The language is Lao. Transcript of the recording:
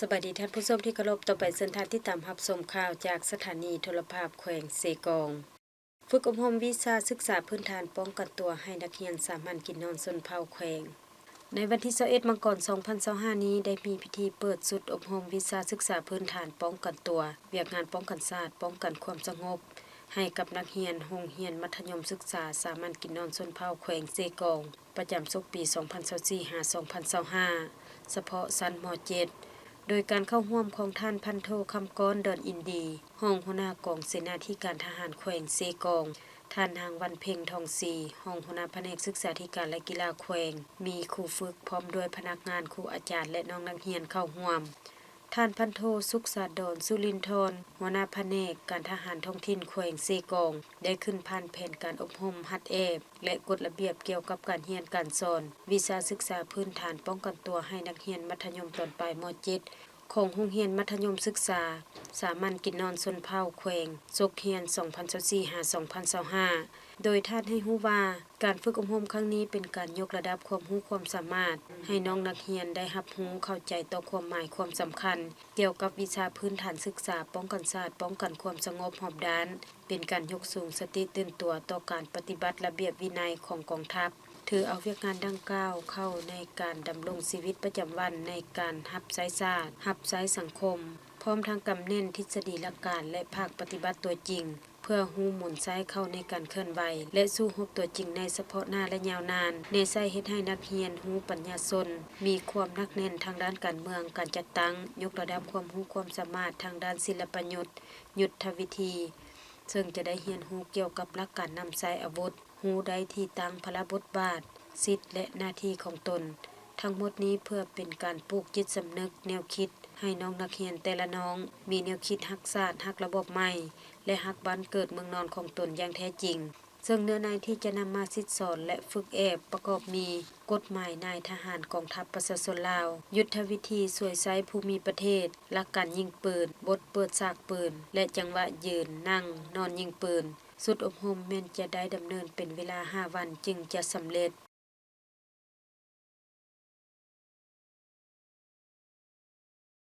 ສະບາຍດີທ່ານຜູ້ຊົມທີ່ເຄົາລົບ, ຕໍ່ໄປເຊີນທ່ານຕິດຕາມຮັບຊົມຂ່າວຈາກສະຖານີໂທລະພາບແຂວງເຊກອງ. ຝຶກອົບຮົມວິຊາສຶກສາພື້ນຖານປ້ອງກັນຕົວໃຫ້ນັກຮຽນສາມັນກິນນອນຊົນເຜົ່າແຂວງ. ໃນວັນທີຊາວເອັດ ມັງກອນ ສອງພັນຊາວຫ້ານີ້ ໄດ້ມີພິທີເປີດຊຸດອົບຮົມວິຊາສຶກສາພື້ນຖານປ້ອງກັນຕົວ, ວຽກງານປ້ອງກັນຊາດ, ປ້ອງກັນຄວາມສະຫງົບ ໃຫ້ກັບນັກຮຽນໂຮງຮຽນມັດທະຍົມສຶກສາສາມັນກິນນອນຊົນເຜົ່າແຂວງເຊກອງ ປະຈຳສົກປີ ສອງພັນຊາວສີ່ ຫາ ສອງພັນຊາວຫ້າ ສະເພາະຊັ້ນ ມໍເຈັດ ໂດຍການເຂົ້າຮ່ວມຂອງທ່ານພັນໂທ ຄຳກອນ ດອນອິນດີ ຮອງຫົວໜ້າກອງເສນາທິການທະຫານແຂວງເຊກອງ, ທ່ານນາງ ວັນເພັງ ທອງສີ ຮອງຫົວໜ້າພະແນກສຶກສາທິການ ແລະ ກິລາແຂວງ, ມີຄູຝຶກ ພ້ອມດ້ວຍພະນັກງານ, ຄູອາຈານ ແລະ ນ້ອງນັກຮຽນເຂົ້າຮ່ວມ. ທ່ານພັນໂທ ສຸກສາດອນ ສຸລິນທອນ ຫົວໜ້າພະແນກການທະຫານທ້ອງຖິ່ນແຂວງເຊກອງ ໄດ້ຂຶ້ນຜ່ານແຜນການອົບຮົມຫັດແອບ ແລະ ກົດລະບຽບກ່ຽວກັບການຮຽນການສອນ ວິຊາສຶກສາພື້ນຖານປ້ອງກັນຕົວໃຫ້ນັກຮຽນມັດທະຍົມຕອນປາຍ ມໍເຈັດ ຂອງໂຮງຮຽນມັດທະຍົມສຶກສາສາມັນກິນນອນຊົນເຜົ່າແຂວງ ສົກຮຽນ ສອງພັນຊາວສີ່ ຫາ ສອງພັນຊາວຫ້າ ໂດຍທ່ານໃຫ້ຮູ້ວ່າ ການຝຶກອົບຮົມຄັ້ງນີ້ເປັນການຍົກລະດັບຄວາມຮູ້ຄວາມສາມາດ ໃຫ້ນ້ອງນັກຮຽນໄດ້ຮັບຮູ້ເຂົ້າໃຈຕໍ່ຄວາມໝາຍຄວາມສຳຄັນ ກ່ຽວກັບວິຊາພື້ນຖານສຶກສາປ້ອງກັນຊາດ, ປ້ອງກັນຄວາມສະຫງົບຮອບດ້ານ, ເປັນການຍົກສູງສະຕິຕື່ນຕົວຕໍ່ການປະຕິບັດລະບຽບວິໄນຂອງກອງທັບ, ຖືເອົາວຽກງານດັ່ງກ່າວເຂົ້າໃນການດຳລົງຊີວິດປະຈຳວັນ, ໃນການຮັບໃຊ້ຊາດ, ຮັບໃຊ້ສັງຄົມ, ພ້ອມທັງກຳເນັ້ນທິດສະດີຫຼັກການ ແລະ ພາກປະຕິບັດຕົວຈິງ ເພື່ອຮູ້ໝູນໃຊ້ເຂົ້າໃນການເຄື່ອນໄຫວ ແລະ ສູ້ຮົບຕົວຈິງໃນສະເພາະໜ້າ ແລະ ຍາວນານ, ແນໃສ່ເຮັດໃຫ້ນັກຮຽນຮູ້ປັນຍາຊົນ, ມີຄວາມໜັກແໜ້ນທາງດ້ານການເມືອງ, ການຈັດຕັ້ງ, ຍົກລະດັບຄວາມຮູ້ຄວາມສາມາດທາງດ້ານສິລະປະຍຸດ, ຍຸດທະວິທີ, ເຊິ່ງຈະໄດ້ຮຽນຮູ້ກ່ຽວກັບຫຼັກການນຳໃຊ້ອາວຸດ, ຮູ້ໄດ້ທີ່ຕັ້ງພາລະບົດບາດ, ສິດ ແລະ ໜ້າທີ່ຂອງຕົນ. ທັງໝົດນີ້ເພື່ອເປັນການປູກຈິດສຳນຶກແນວຄິດ ໃຫ້ນ້ອງນັກຮຽນແຕ່ລະນ້ອງ ມີແນວຄິດຮັກຊາດ, ຮັກລະບອບໃໝ່ ແລະ ຮັກບ້ານເກີດເມືອງນອນຂອງຕົນຢ່າງແທ້ຈິງ. ເຊິ່ງເນື້ອໃນທີ່ຈະນຳມາສິດສອນ ແລະ ຝຶກແອບປະກອບມີ ກົດໝາຍນາຍທະຫານກອງທັບປະຊາຊົນລາວ, ຍຸດທະວິທີສວຍໃຊ້ພູມີປະເທດ, ຫຼັກການຍິງປືນ, ບົດເປີດສາກປືນ ແລະ ຈັງຫວະຢືນ, ນັ່ງ, ນອນຍິງປືນ. ຊຸດອົບຮົມແມ່ນຈະໄດ້ດຳເນີນເປັນເວລາຫ້າວັນຈຶ່ງຈະສຳເລັດ.